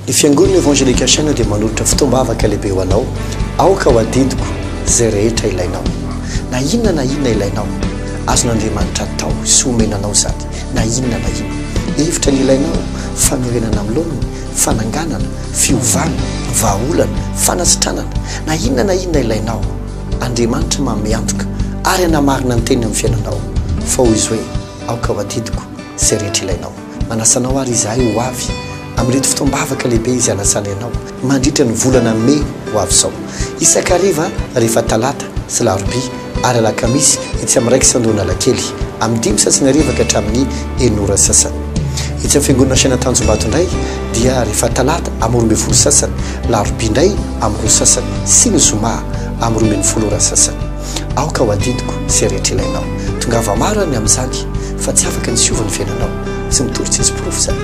Ny Fiangonana Evangelika Chaîne dia manolotra fotoam-bavaka lehibe ho anao, aoka ho adidiko izay rehetra ilainao. Na inona na inona ilainao, azon'Andriamanitra atao sy omena anao izany, na inona na inona. Hevitra ny ilainao, fanorenana amin'ny laoniny, fananganana, fiovana, vahaolana, fanasitranana, na inona na inona ilainao, Andriamanitra manome antoka ary hanamarina ny teniny amin'ny fiainanao, fa hoy Izy hoe, aoka ho adidiko izay rehetra ilainao. Manasa anao ary izahay ho avy amin'ireto fotoam-bavaka lehibe izay hanasanay anao mandritra ny volana Mey ho avy izao. Isan-kariva rehefa talata sy larobia ary alakamisy etsy amin'ny Rex Andohanalakely, amin'ny dimy sasany hariva ka hatramin'ny enina ora sasany. Etsy amin'ny Fiangonana Chaîne Tanjombato indray dia rehefa talata amin'ny 12 sasany, larobia indray amin'ny roa sasany sy ny zoma amin'ny 12 ora sasany. Aoka ho adidiko izay rehetra ilainao. Tongava maro ary ny amin'izany fa tsy afaka ny tsy hiova ny fiainanao. Tsy mitory tsisy porofo izany.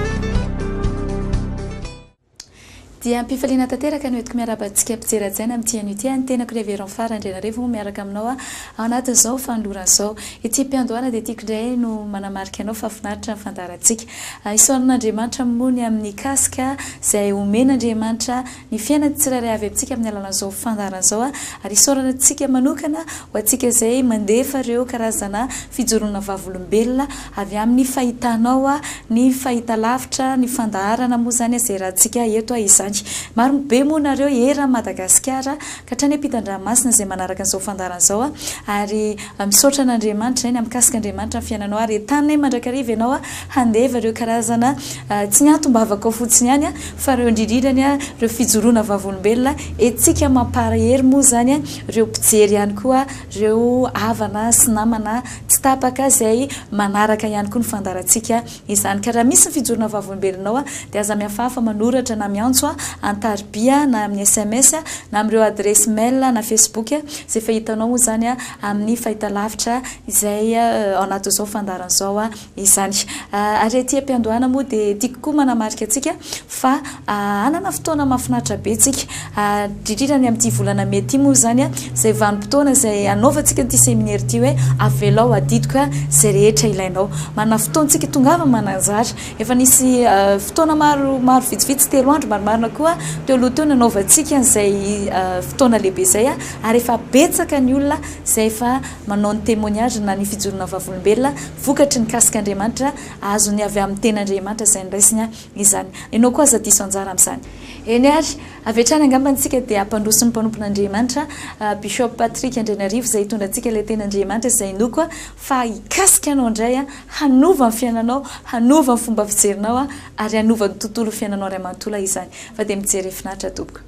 Dia am-pifaliana tanteraka no entiko miarahaba antsika mpijery hajaina amin'ity anio ity. Ny tenako Révérend Fara Andrianarivo moa miaraka aminao ao anatin'izao fanolorana izao. Ety am-piandohana dia tiako indray no manamarika anao fa finaritra ny fandaharantsika. Isaoran'Andriamanitra moa ny amin'ny casque izay omen'Andriamanitra ny fiainan'ny tsirairay avy amintsika amin'ny alalan'izao fandaharana izao ary isaorana antsika manokana ho antsika izay mandefa ireo karazana fijoroana vavolombelona avy amin'ny fahitanao ny fahitalavitra ny fandaharana moa izany izay rahantsika eto izany. Maro be moa nareo eran'i Madagasikara ka hatrany ampitan-dranomasina izay manaraka an'izao fandaharana izao ary misaotra an'Andriamanitra izay ny mikasika Andriamanitra ny fiainanao ary entanina mandrakariva ianao handeva ireo karazana tsy ny antom-bavakao fotsiny ihany fa ireo indrindrindrany ireo fijoroana vavolombelona etsika mampahery moa izany ireo mpijery ihany koa ireo havana sy namana tsy tapaka izay manaraka ihany koa ny fandaharantsika izany. Ka raha misy ny fijoroana vavolombelonao dia aza mihafahafa manoratra na miantso an-tarobia na amin'ny sms na amin'ireo adiresy mail na facebook izay efa hitanao moa izany amin'ny fahitalavitra izay ao anatin'izao fandaharana izao izany. Ary aty am-piandohana moa dia tiako koa manamarika antsika fa hanana fotoana mahafinaritra be tsika, indrindra ny amin'ity volana mey ity moa izany, izay vanim-potoana izay hanaovantsika an'ity seminaire ity hoe avelao adidiko izay rehetra ilainao. Manana fotoantsika, tongava mananjara. Efa nisy fotoana maro maro vitsivitsy, telo andro marimarina koa teo aloha teo nanaovantsika an'izay fotoana lehibe izay ary efa betsaka ny olona izay efa manao ny témoignage na ny fijoroana vavolombelona vokatry ny kasik'Andriamanitra azony avy amin'ny Tenin'Andriamanitra izay noraisiny izany. Ianao koa aza diso anjara amin'izany. Eny ary, avy hatrany angamba isika dia hampandroso ny mpanompon'Andriamanitra, Bishop Patrick Andrianarivo izay hitondra antsika ilay Tenin'Andriamanitra izay inoako fa hikasika anao indray, hanova ny fiainanao, hanova ny fomba fijerinao ary hanova ny tontolo fiainanao iray manontolo izany. Fa dia mijere finaritra tompoko.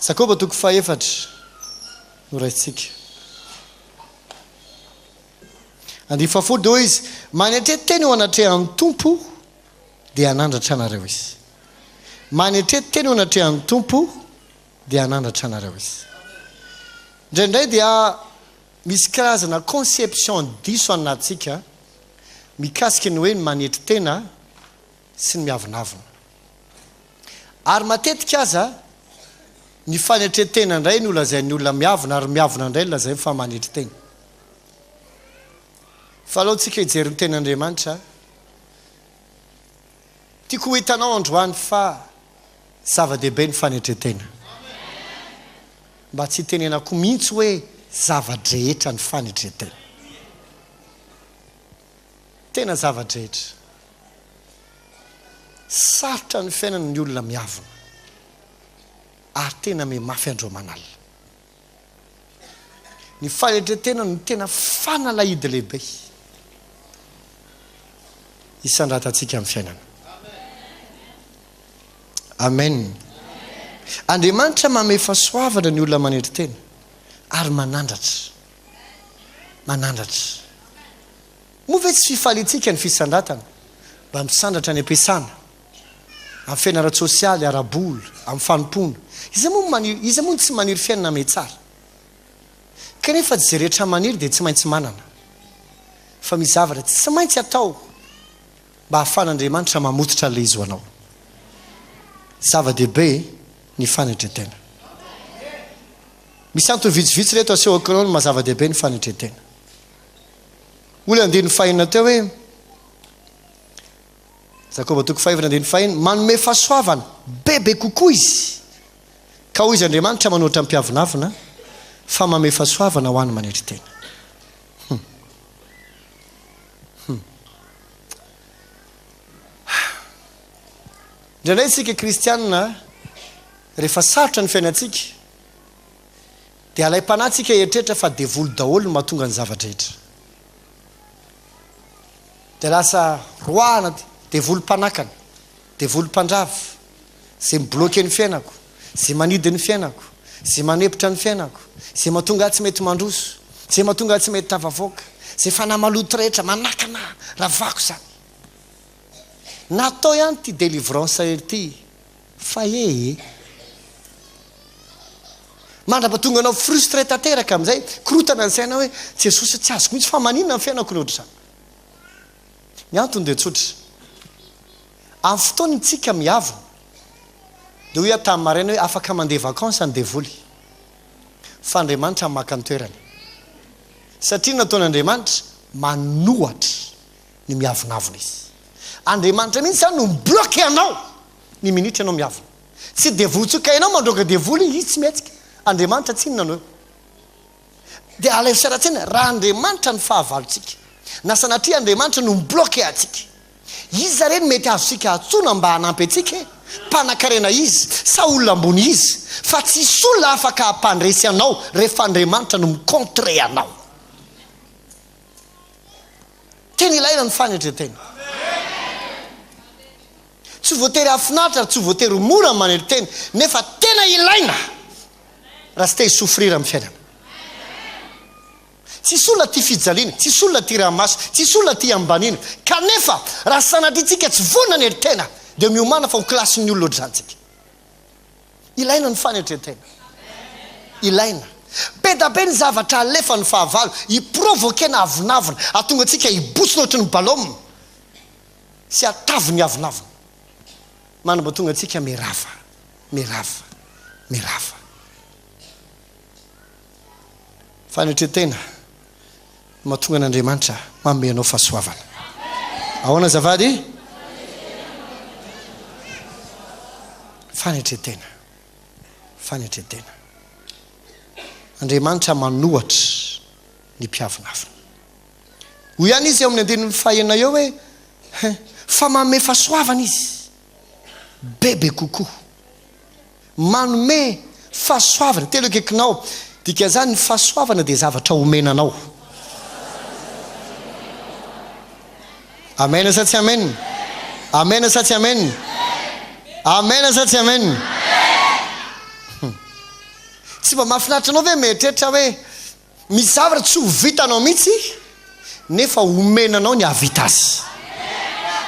Jakoba toko fahefatra no raisintsika. Andininy fahafolo dia hoy izy, Manetre tena eo anatrehan'ny Tompo dia hanandratra anareo Izy. Manetre tena eo anatrehan'ny Tompo dia hanandratra anareo Izy. Indraindray dia misy karazana conception diso anantsika mikasika ny hoe ny manetry tena sy ny miavonavona. Ary matetika aza ny fanetren-tena indray no lazain'ny olona miavona ary miavona indray no lazainy fa manetry tena. Fa aleo tsika hijery ny tenin'Andriamanitra. Tiako ho hitanao androany fa zava-dehibe ny fanetren-tena. Mba tsy hitenenako mihitsy hoe zava-drehetra ny fanetren-tena. Tena zava-drehetra. Sarotra ny fiainana ny olona miavona. Ary tena mihamafy andro aman'alina. Ny fanetren-tena no tena fanalahidy lehibe hisandratantsika amin'ny fiainana. Amen. Andriamanitra manome fahasoavana ny olona manetry tena ary manandratra. Manandratra. Moa ve tsy fifaliantsika ny fisandratana? Mba misandratra any am-piasana, amin'ny fiainana ara-tsosialy, ara-bola, amin'ny fanompoana. Iza moa no maniry, iza moa no tsy maniry fiainana mihatsara? Kanefa tsy izay rehetra maniry dia tsy maintsy manana. Fa misy zavatra tsy maintsy atao. Mba hahafahan'Andriamanitra mamototra an'ilay izy ho anao. Zava-dehibe ny fanetren-tena. Misy antony vitsivitsy ireto asehoko anao ny maha zava-dehibe ny fanetren-tena. Hoy ilay andininy fahenina teo hoe, Jakoba toko fahefatra andininy faheny, manome fahasoavana bebe kokoa izy. Ka hoy izy Andriamanitra manoatra ny mpiavonavona fa manome fahasoavana ho an'ny manetry tena. Hum. Hum. Indraindray isika kristianina rehefa sarotra ny fiainantsika dia alaim-panahy tsika hieritreritra fa devoly daholo no mahatonga ny zava-drehetra. Dia lasa roahana devoly mpanakana, devoly mpandrava, izay mi-bloquer ny fiainako, izay manidy ny fiainako, izay manepotra ny fiainako, izay mahatonga ahy tsy mety mandroso, izay mahatonga ahy tsy mety tafavoaka, izay fanahy maloto rehetra manakana ahy, ravako izany. Natao ihany ity délivrance ity fa ee. Mandrapatonga anao frustré tanteraka amin'izay, korotana ny saina hoe Jesosy tsy azoko mihitsy fa maninona ny fiainako no ohatr'izany. Ny antony dia tsotra. Amin'ny fotoana isika miavona, dia hoy aho tamin'ny maraina hoe afaka mandeha vacances ny devoly, fa Andriamanitra maka ny toerany. Satria nataon'Andriamanitra manohatra ny miavonavona izy. Andriamanitra mihitsy izany no mi-bloquer anao ny minitra ianao miavona. Tsy devoly intsony ka ianao mandroaka devoly izy tsy mihetsika. Andriamanitra tsinona no eo. Dia alaivo sary an-tsaina raha Andriamanitra no fahavalontsika. Na sanatria Andriamanitra no mi-bloquer antsika. Iza re no mety azontsika antsoina mba hanampy antsika e? Mpanakarena iza? Sa olona ambony iza? Fa tsisy olona afaka hampandresy anao rehefa Andriamanitra no mi-contrer anao. Tena ilaina ny fanetren-tena. Tsy voatery hahafinaritra ary tsy voatery ho mora ny manetry tena, nefa tena ilaina raha tsy te hi-souffrir amin'ny fiainana. Tsisy olona tia fijaliana, tsisy olona tia ranomaso, tsisy olona tia ambaniana. Kanefa raha sanatria tsika tsy vonona hanetry tena dia miomàna fa ho kilasin'ny olona ohatr'izany tsika. Ilaina ny fanetren-tena. Ilaina. Be da be ny zavatra alefan'ny fahavalo hi-provoquer-na avonavona, hahatonga antsika hibotsina ohatry ny balaoma sy hatavy ny avonavona. Manamba tonga antsika mirava, mirava, mirava. Fanetren-tena no mahatonga an'Andriamanitra manome anao fahasoavana. Ahoana azafady? Fanetren-tena. Fanetren-tena. Andriamanitra manohatra ny mpiavonavona. Hoy ihany izy eo amin'ny andininy fahenina eo hoe, Fa manome fahasoavana izy, bebe kokoa. Manome fahasoavana, telo akaikinao. Dikan'izany ny fahasoavana dia zavatra omena anao. Amen sa tsy amen? Amen sa tsy amen? Amen sa tsy amen? Tsy mba mahafinaritra anao ve mieritreritra hoe Misy zavatra tsy ho vitanao mihitsy nefa omena anao ny hahavita azy.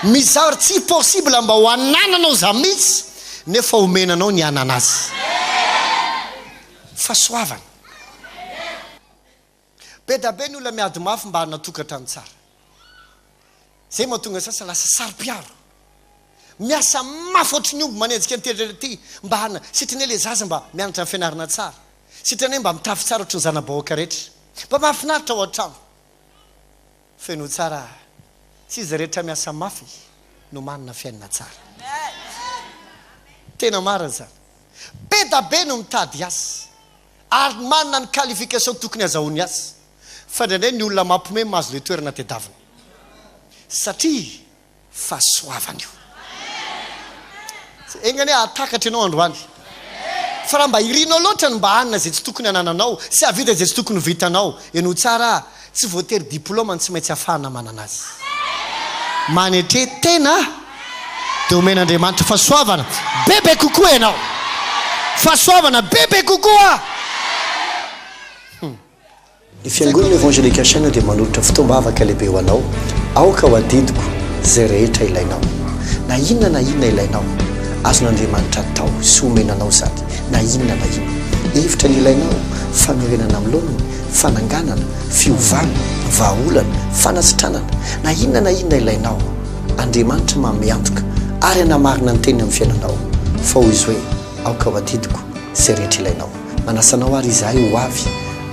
Misy zavatra tsy possible mba ho anananao izany mihitsy nefa omena anao ny hanana azy. Fahasoavana. Be da be ny olona miady mafy mba hanana tokantrano tsara. Izay mahatonga ny sasany lasa saro-piaro. Miasa mafy ohatry ny omby manenjika an'ity rehetra ity mba hanana, sitrany hoe ilay zaza mba mianatra ny fianarana tsara. Sitrany hoe mba mitafy tsara ohatry ny zana-bahoaka rehetra. Mba mahafinaritra ao an-trano. Fenoy tsara ah. Tsy izay rehetra miasa mafy no manana fiainana tsara. Tena marina izany. Be da be no mitady asa ary manana ny qualification tokony azahoany asa. Fa indraindray ny olona mampiomehy mahazo ilay toerana tedaviny. Satria fahasoavana io. Enga anie hahatakatra ianao androany fa raha mba irinao loatra ny mba hanana izay tsy tokony hanananao sy hahavita izay tsy tokony ho vitanao, henoy tsara ah, tsy voatery diplôma no tsy maintsy hahafahana manana azy. Manetre tena dia omen'Andriamanitra fahasoavana bebe kokoa ianao. Fahasoavana bebe kokoa. Ny Fiangonana Evangelique Chaîne dia manolotra fotoam-bavaka lehibe ho anao, aoka ho adidiko izay rehetra ilainao. Na inona na inona ilainao, azon'Andriamanitra atao sy omena anao izany, na inona na inona. Hevitra ny ilainao, fanorenana amin'ny laoniny, fananganana, fiovana, vahaolana, fanasitranana, na inona na inona ilainao. Andriamanitra manome antoka ary hanamarina ny teniny amin'ny fiainanao fa hoy Izy hoe, Aoka ho adidiko izay rehetra ilainao. Manasa anao àry izahay ho avy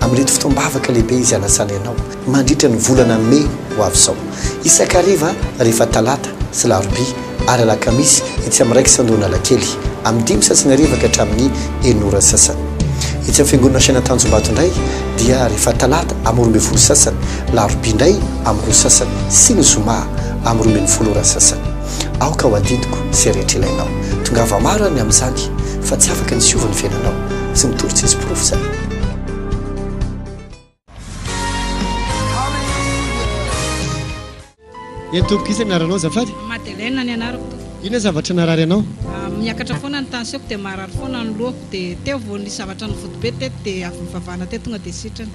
amin'ireto fotoam-bavaka lehibe izay hanasanay anao mandritra ny volana Mey ho avy izao. Isan-kariva rehefa talata sy larobia ary alakamisy etsy amin'ny Rex Andohanalakely, amin'ny dimy sasany hariva ka hatramin'ny enina ora sasany. Etsy amin'ny Fiangonana Chaîne Tanjombato indray dia rehefa talata amin'ny 12 sasany, larobia indray amin'ny roa sasany sy ny zoma amin'ny 12 ora sasany. Aoka ho adidiko izay rehetra ilainao. Tongava maro any amin'izany fa tsy afaka ny tsy hiova ny fiainanao. Tsy mitory tsisy porofo izany. Eny tompoko, iza ny anaranao azafady? Madeleine ny anarako tompoko. Inona zavatra narary anao? Miakatra foana ny tension-ko dia marary foana ny lohako dia teo vao nisy zavatra nivonto be teto dia avy nivavahana teo tonga dia sitrana.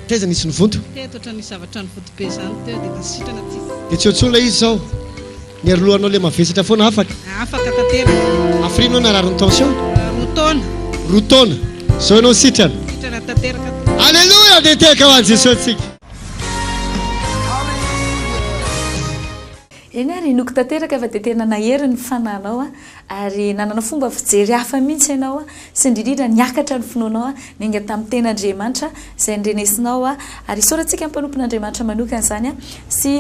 Taiza nisy nivonto? Teto ohatran'ny nisy zavatra nivonto be izany teo dia lasa sitrana tsisy. Dia tsy eo intsony ilay izy izao? Ny ary lohanao ilay mavesatra foana afaka? Afaka tanteraka. Hafiriana ianao narary ny tension? Roa taona. Roa taona. Izao ianao sitrana? Sitrana tanteraka tompoko. Aleloia! Dia tehaka ho an'i Jesosy tsika. Eny ary, inoako tanteraka fa dia tena nahery ny fanahinao ary nanana fomba fijery hafa mihitsy ianao sy indrindra niakatra ny finoanao niainga tamin'ny ten'Andriamanitra izay nrenesinao ary isaorantsika ny mpanompon'Andriamanitra manokana izany sy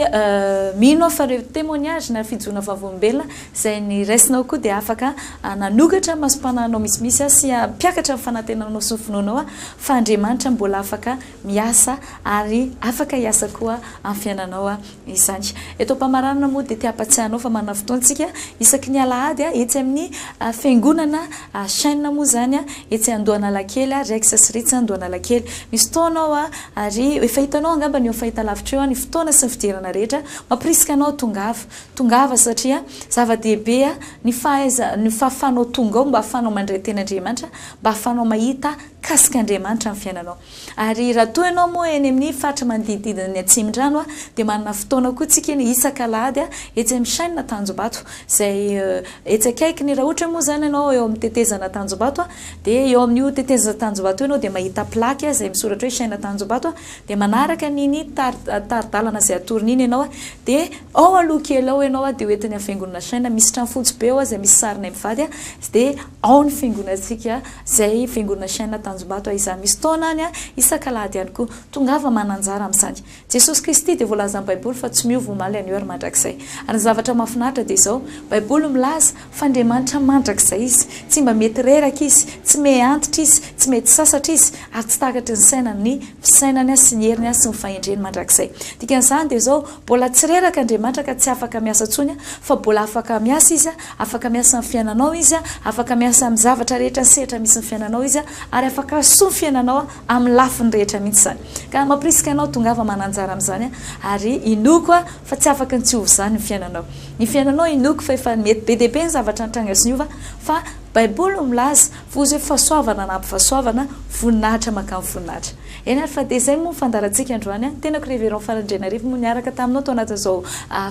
mino aho fa ireo témoignage na fijoroana vavolombelona izay niraisinao koa dia afaka nanokatra ny masom-panahinao misimisy sy hampiakatra ny fanantenanao sy ny finoanao fa Andriamanitra mbola afaka miasa ary afaka hiasa koa amin'ny fiainanao izany. Eto am-pamaranana moa dia te hampatsiahy anao fa manana fotoana isika isaky ny alahady etsy amin'ny fiangonana Chaîne moa izany etsy Andohanalakely, Rex sy Ritz Andohanalakely. Misy fotoana ao ary efa hitanao angamba ny eo amin'ny fahitalavitra eo ny fotoana sy ny fidirana rehetra. Mampirisika anao tongava. Tongava satria zava-dehibe ny fahaiza, ny fahafahanao tonga ao mba hahafahanao mandray teny Andriamanitra, mba hahafahanao mahita kasik'Andriamanitra amin'ny fiainanao. Ary raha toa ianao moa eny amin'ny faritra manodidididina ny Atsimondrano dia manana fotoana koa tsika eny isak'alahady etsy amin'ny chaine Tanjombato izay etsy akaikiny raha ohatra moa izany ianao eo amin'ny tetezana Tanjombato dia eo amin'io tetezana Tanjombato io ianao dia mahita plaque izay misoratra hoe chaine Tanjombato dia manaraka an'iny tari-dalana izay atorony iny ianao dia ao aloha kely ao ianao dia ho entin'ny fiangonana chaine misy trano fotsy be ao izay misy sarinay mivady dia ao ny fiangonantsika Izay fiangonana chaine Tanjombato aiza misy taona any isak'alahady ihany koa. Tongava mananjara amin'izany. Jesosy Kristy dia voalazan'ny Baiboly fa tsy miova omaly anio ary mandrakizay. Ary ny zavatra mahafinaritra dia izao, Baiboly milaza fa Andriamanitra mandrakizay Izy. Tsy mba mety reraka Izy, tsy mehy antitra Izy, tsy mety sasatra Izy, ary tsy takatry ny saina ny fisainany sy ny heriny sy ny fahendreny mandrakizay. Dikan'izany dia izao, mbola tsy reraka Andriamanitra ka tsy afaka miasa intsony fa mbola afaka miasa Izy Afaka miasa amin'ny fiainanao Izy, afaka miasa amin'ny zavatra rehetra ny sehatra misy ny fiainanao Izy, ary afaka hahasoa ny fiainanao amin'ny lafiny rehetra mihitsy izany. Ka mampirisika anao tongava mananjara amin'izany, ary inoako fa tsy afaka ny tsy hiova izany ny fiainanao. Ny fiainanao inoako fa efa mety be dia be ny zavatra nitranga sy niova, fa Baiboly no milaza fa ozy hoe fahasoavana anampy fahasoavana, voninahitra mankany voninahitra. Eny ary fa dia izay moa ny fandaharantsika androany an! Tenako Révérend Fara Andrianarivo moa niaraka taminao tao anatin'izao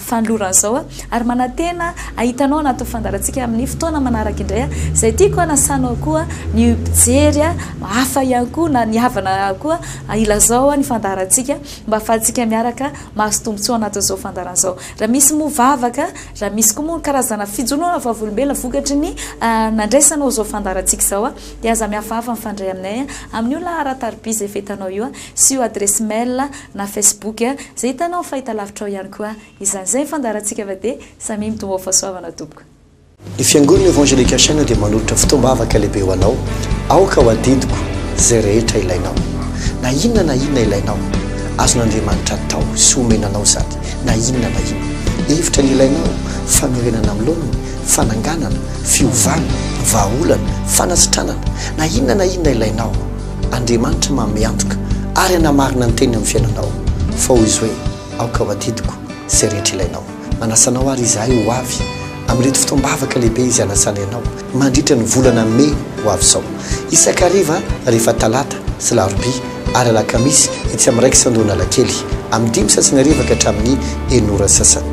fanolorana izao an! Ary manantena hahita anao anatin'ny fandaharantsika amin'ny fotoana manaraka indray an! Izay tiako hanasanao koa ny mpijery hafa ihany koa na ny havana koa hilazao ny fandaharantsika mba hahafahantsika miaraka mahazo tombontsoa anatin'izao fandaharana izao. Raha misy moa vavaka, raha misy koa moa ny karazana fijoroana vavolombelona vokatry ny nandraisanao izao fandaharantsika izao an! Dia aza mihafahafa mifandray aminay amin'io laharan-tariby izay efa hitanao io sy io adiresy mail na facebook izay hitanao amin'ny fahitalavitra ao ihany koa izany. Izay ny fandaharantsika fa dia samia mitombo ao fahasoavana tompoko. Ny Fiangonana Evangelique Chaîne dia manolotra fotoam-bavaka lehibe ho anao, aoka ho adidiko izay rehetra ilainao. Na inona na inona ilainao, azon'Andriamanitra atao sy omena anao izany, na inona na inona. Hevitra ny ilainao, famerenana amin'ny laoniny, fananganana, fiovana, vahaolana, fanasitranana, na inona na inona ilainao, Andriamanitra manome antoka ary hanamarina ny teniny amin'ny fiainanao, fa hoy Izy hoe, Aoka ho adidiko izay rehetra ilainao. Manasa anao àry izahay ho avy amin'ireto fotoam-bavaka lehibe izay hanasanay anao mandritra ny volana Mey ho avy izao. Isan-kariva rehefa talata sy larobia ary alakamisy etsy amin'ny Rex Andohanalakely, amin'ny dimy sasany hariva ka hatramin'ny enina ora sasany.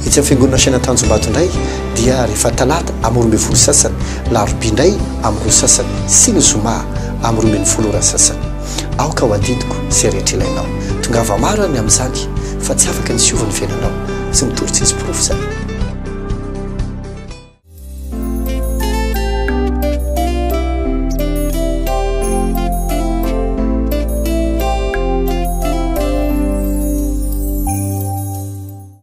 Etsy amin'ny Fiangonana Chaîne Tanjombato indray dia rehefa talata amin'ny 12 sasany, larobia indray amin'ny roa sasany sy ny zoma amin'ny 12 ora sasany. Aoka ho adidiko izay rehetra ilainao. Tongava maro any amin'izany fa tsy afaka ny tsy hiova ny fiainanao. Tsy mitory tsisy porofo izany.